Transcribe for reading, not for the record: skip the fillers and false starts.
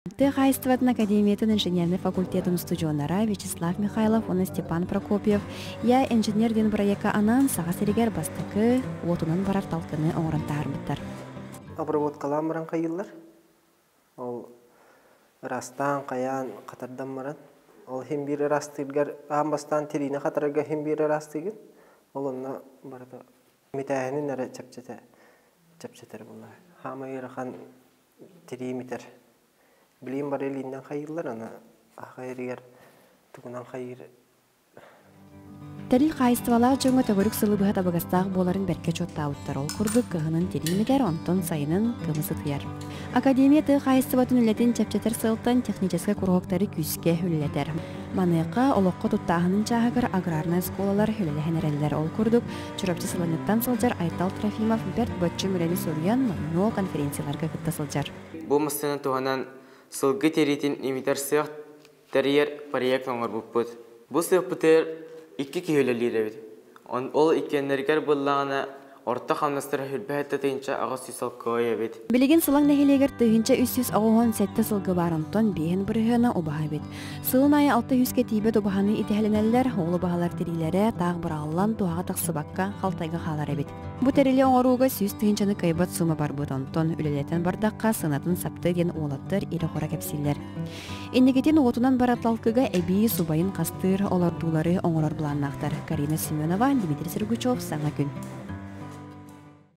Тыа хаһаайыстыбатын академиятын инженернэй факультетын устудьуоннара Вячеслав Михайлов уонна Степан Прокопьев «Я инженер» диэн бырайыакка анаан Саха сиригэр бастакы уотунан барар талкыны оҥорон таһаарбыттар. Обработкалаан баран хайыыллар. Ол ыраастаан, хайаан, хатардан баран. Ол иһин биир ыраастыыргар аан бастаан тириини хатарарга иһин биир ыраастыыгын. Ол онно барыта митээһинин эрэ чэпчэтэ чэпчэтэр буолла. Хаамай ыарахан тирии митэр. Билигин бары илииннэн хайыыллар, аны аха иригэр тугунан хайыыр. Тэрил хаһаайыстыбалаах дьоҥҥо төгүрүк сылы быһа табыгастаах буоларын бэркэ учуоттаабыттар. Ол курдук кыһынын тириимигэр, онтон сайынын кымыс ытыйар. Академия тыа хаһаайыстыбатын үлэтин чэпчэтэр сыалтан техническэй куруһуоктары күүскэ үлэлэтэр. Маныаха олоххо туттааһынын чааһыгар аграрнай оскуолалар үлэлэһэн эрэллэр. Ол курдук Чурапчы Сылаҥыттан сылдьар Айтал Трофимов бэрт боччум үлэни суруйан, номнуо конференцияларга кытта сылдьар. Бу массыына туһанан сылгы тириитин имитэр сыах тэрийэр проект оҥорбуппут. Бу сыахпытыгар икки киһи үлэлиир эбит. Ол иккиэннэригэр буоллаҕына орто хамнастара 27 800 солкуобай эбит. Билигин Сылаҥ нэһилиэгэр 1387 сылгы баар, онтон биэһин бырыһыана убаһа эбит. Сылын аайы 600-гэ тиийбэт убаһаны итэһэлэнэллэр, ол убаһалар тириилэрэ таах быраҕыллан туһаҕа тахсыбакка халтайга хаалар эбит. Бу тэрили оҥорууга 100 тыһыынчаны кыайбат суума барбыт, онтон үлэлэтэн бардахха сыанатын сапты диэн уолаттар ирэ-хоро кэпсииллэр. Инникитин уотунан барар талкыга эбии субайын хастыыр олордуулары оҥорор былааннаахтар. Карина Семенова, Дмитрий Сергучев, Саҥа күн.